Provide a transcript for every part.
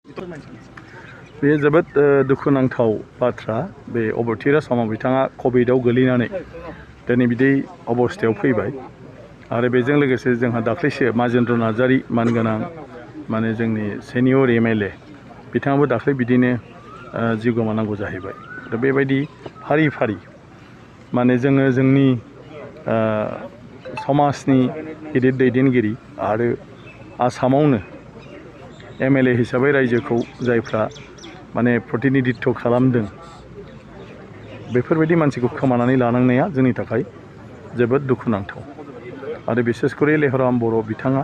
बे जोबोद दुखुनांथाव बाथ्रा बे अबथिरा समाव बिथाङा कभिडआव गोलैनानै दिनै बिदि अबस्थायाव फैबाय आरो बेजों लोगोसे जोंहा दाख्लैसो माजेन्द्र नार्जारी मानगोनां माने जोंनि सेनियर एमएलए बिथाङाबो दाख्लै बिदिनो जिउ गोमानांगौ जाहैबाय दा बेबायदि फारि फारि माने जोङो जोंनि समाजनि गिदिर दैदेनगिरि आरो आसामावनो एमएलए हिसाबै रायजोखौ जायफ्रा माने प्रतिनिधित्व खालामदों बेफोरबायदि मानसिखौ खोमानानै लानांनाया जोंनि थाखाय जोबोद दुखुनांथाव आरो बिसेसकरि लेहराम बर' बिथाङा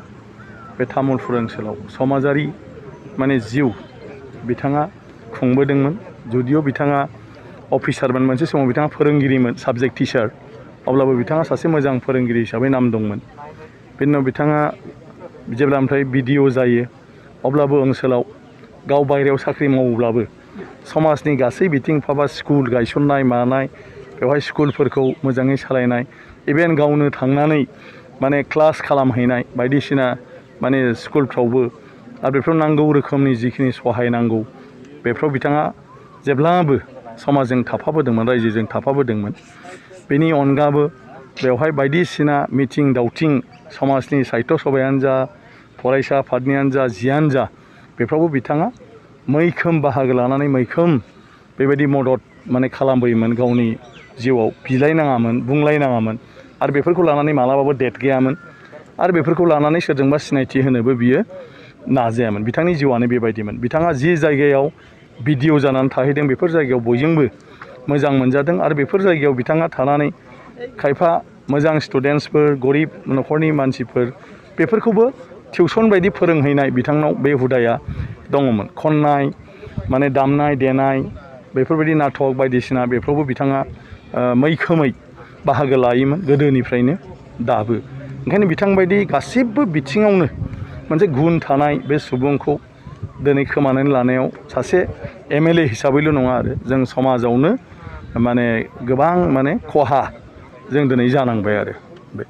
बे तामुलपुर ओनसोलाव समाजारि माने जिउ बिथाङा खुंबोदोंमोन जुदिअ बिथाङा अफिसारमोन मोनसे समाव बिथाङा फोरोंगिरिमोन साबजेक्ट टिचार अब्लाबो बिथाङा सासे मोजां फोरोंगिरि हिसाबै नाम दंमोन बेनि उनाव बिथाङा जेब्ला ओमफ्राय बिडिअ जायो अब्लाबो ओनसोलाव गाव बायहेरायाव साख्रि मावोब्लाबो समाजनि गासै बिथिं फाबा स्कुल गायसननाय मानाय बेवहाय स्कुलफोरखौ मोजाङै सालायनाय इभेन गावनो थांनानै माने क्लास खालामहैनाय बायदिसिना माने स्कुलफ्रावबो आरो बेफोराव नांगौ रोखोमनि जिखिनि सहाय नांगौ बेफोराव बिथाङा जेब्लाबो समाजजों थाफाबोदोंमोन रायजोजों थाफाबोदोंमोन बेनि अनगाबो बेवहाय बायदिसिना मिथिं दावथिं समाजनि साहित्य सभायानो जा फरायसा आफादनियानो जा जियानो जा बेफ्रावबो बिथाङा मैखोम बाहागो लानानै मैखोम बेबायदि मदद माने खालामबोयोमोन गावनि जिउआव बिलायनाङामोन बुंलायनाङामोन आरो बेफोरखौ लानानै मालाबाबो डेट गैयामोन आरो बेफोरखौ लानानै सोरजोंबा सिनायथि होनोबो बियो नाजायामोन बिथांनि जिउआनो बेबायदिमोन बिथाङा जि जायगायाव बिडिअ जानानै थाहैदों बेफोर जायगायाव बयजोंबो मोजां मोनजादों आरो बेफोर जायगायाव बिथाङा थानानै खायफा मोजां स्टुडेन्टसफोर गरिब न'खरनि मानसिफोर बेफोरखौबो टिउसन बायदि फोरोंहैनाय बिथांनाव बे हुदाया दङमोन खननाय माने दामनाय देनाय बेफोरबायदि नाटक बायदिसिना बेफ्रावबो बिथाङा मैखोमै बाहागो लायोमोन गोदोनिफ्रायनो दाबो ओंखायनो बिथांबायदि गासिबो बिथिङावनो मोनसे गुन थानाय बे सुबुंखौ दिनै खोमानानै लानायाव सासे एमएलए हिसाबैल' नङा आरो जों समाजावनो माने गोबां माने खहा जों दिनै जानांबाय आरो बे